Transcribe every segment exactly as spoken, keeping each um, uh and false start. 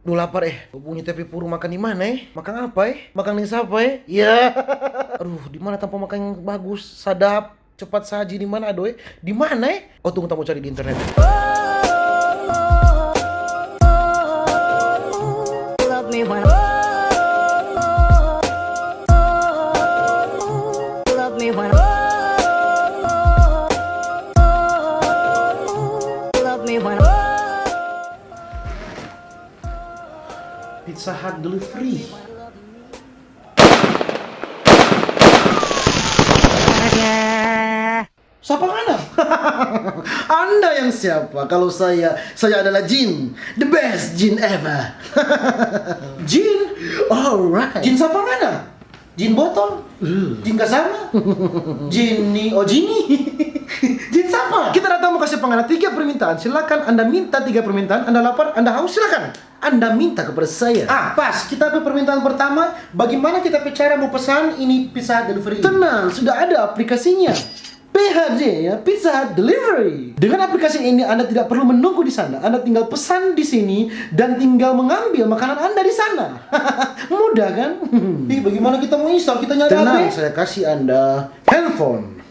Duh, lapar eh. Hubungi tapi puru makan di mana eh? Makan apa eh? Makan deng sapa eh? Ya. Aduh, di mana tampa makan yang bagus, sadap, cepat saji di mana adoh eh? Di mana eh? Oh, tunggu, tamu cari di internet. Love me when, love me when, love me when. Pizza Hut delivery. Sapa ngana? Anda yang siapa? Kalau saya, saya adalah Jin, the best Jin ever. Jin? Alright. Jin sapa ngana? Jin botol? Uh. Jin kasana? Jin ni, oh, Jini? Jin sapa? Kita datang mau kasih pangana tiga permintaan. Silakan Anda minta tiga permintaan. Anda lapar, Anda haus, silakan. Anda minta kepada saya. Ah, pas. Kita pe permintaan pertama, bagaimana kita pe cara mau pesan ini Pizza Hut delivery? Tenang, sudah ada aplikasinya. P H D ya, Pizza Hut Delivery. Dengan aplikasi ini Anda tidak perlu menunggu di sana. Anda tinggal pesan di sini dan tinggal mengambil makanan Anda di sana. Mudah kan? Ih, bagaimana kita mau install? Kita nyari Tenang, H P. Saya kasih Anda handphone.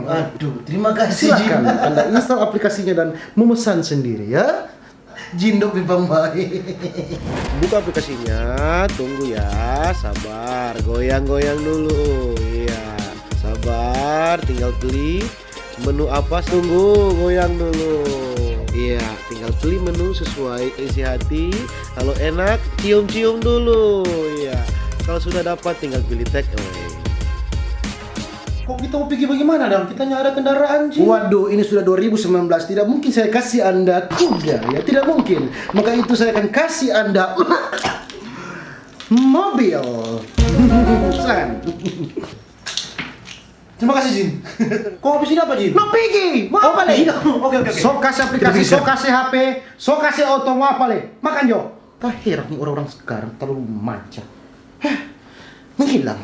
Aduh, terima kasih, Jin. Silakan Anda install aplikasinya dan memesan sendiri ya. Jin dong pe pambae. Buka aplikasinya, tunggu ya, sabar, goyang-goyang dulu. Iya, sabar, tinggal pilih menu apa, tunggu, goyang dulu. Iya, tinggal pilih menu sesuai isi hati. Kalau enak, cium-cium dulu. Iya, kalau sudah dapat, tinggal pilih take away. Kong kita mo pigi bagimana dang? Kita nyanda ada kendaraan, Jin. Waduh, ini sudah dua ribu sembilan belas. Tidak mungkin saya kasih Anda kuda, ya. Tidak mungkin. Maka itu saya akan kasih Anda mobil. San. Terima kasih, Jin. Kong abis ini apa, Jin? Mo pigi, mo apa lei? Iya. Oke, oke, oke. So kasih aplikasi, so kasih H P, so kasih oto, mo apa lei? Makan jo. Taherak ni orang-orang sekarang terlalu manja. Heh, menghilang.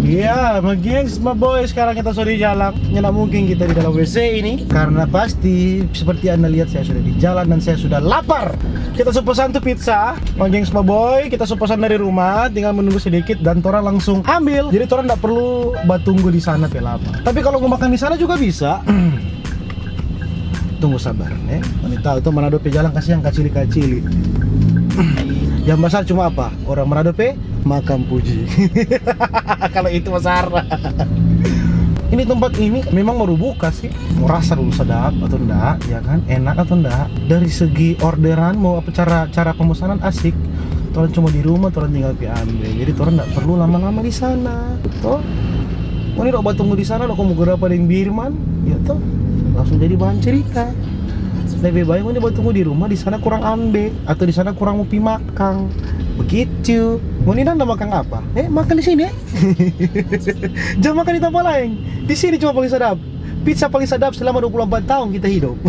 Ya, my gengs, my boy, sekarang kita so di jalan. Nyanda mungkin kita di dalam W C ini, karena pasti seperti Anda lihat, saya sudah di jalan dan saya sudah lapar. Kita so pesan tu pizza, my gengs, my boy, kita so pesan dari rumah, tinggal menunggu sedikit dan torang langsung ambil. Jadi torang nda perlu batunggu di sana pe lama. Tapi kalau mo makan di sana juga bisa. Tunggu sabar, eh. Ngoni tau tu Manado pe jalang kasiang kacili-kacili. Yang basar cuma apa? Orang Manado pe makang puji. Kalau itu basar. Ini tempat ini memang baru buka sih. Mo rasa dulu sadap atau nda, ya kan? Enak atau nda? Dari segi orderan, mo apa cara, cara pemesanan asik. Torang cuma di rumah, torang tinggal pi ambe. Jadi torang nda perlu lama-lama di sana, to. Ngoni dok batunggu di sana, dok mo dapa deng Birman, ya to, langsung jadi bahan cerita. Lebe bae ngoni batunggu di rumah, di sana kurang ambe, atau di sana kurang mo pi makang. Begitu. Ngoni nanda makang apa? Eh, makan di sini, eh? Jang makan di tampa laeng. Di sini cuma paling sadap. Pizza paling sadap selama dua puluh empat tahun kita hidup.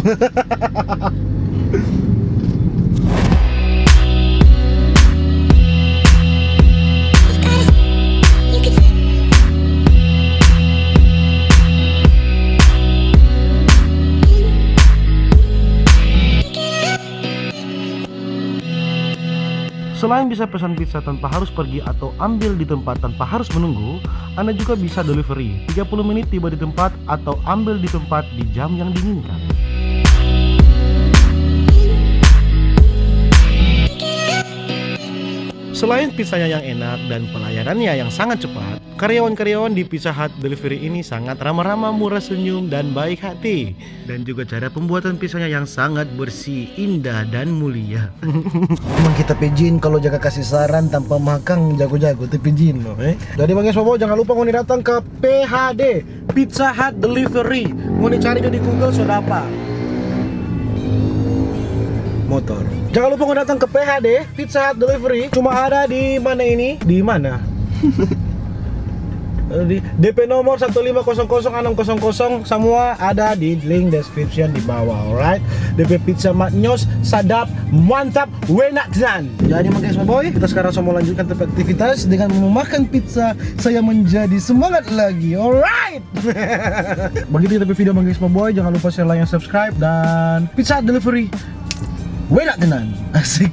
Selain bisa pesan pizza tanpa harus pergi atau ambil di tempat tanpa harus menunggu, Anda juga bisa delivery tiga puluh menit tiba di tempat atau ambil di tempat di jam yang diinginkan. Selain pizzanya yang enak dan pelayanannya yang sangat cepat, karyawan-karyawan di Pizza Hut Delivery ini sangat ramah-ramah, murah senyum, dan baik hati. Dan juga cara pembuatan pizzanya yang sangat bersih, indah, dan mulia. Memang kita pe Jin kalau jaga kasih saran tanpa makang jago-jago, tapi Jin loh, eh. Jadi, Bang Yes Bobo, jangan lupa ngoni datang ke P H D, Pizza Hut Delivery. Ngoni cari jo di Google, so dapa. Motor. Jangan lupa ngoni datang ke P H D, Pizza Hut Delivery. Cuma ada di mana ini? Di mana? Jadi, D P nomor satu lima kosong kosong enam kosong kosong, semua ada di link description di bawah, alright? D P pizza maknyos, sadap, mantap, enak tenan. Jadi, Manggis Boy, kita sekarang so mo lanjutkan tempat aktivitas dengan memakan pizza. Saya menjadi semangat lagi, alright? Begitu kita pe video, Manggis Boy. Jangan lupa share, like, and subscribe, dan pizza delivery enak tenan. Asik.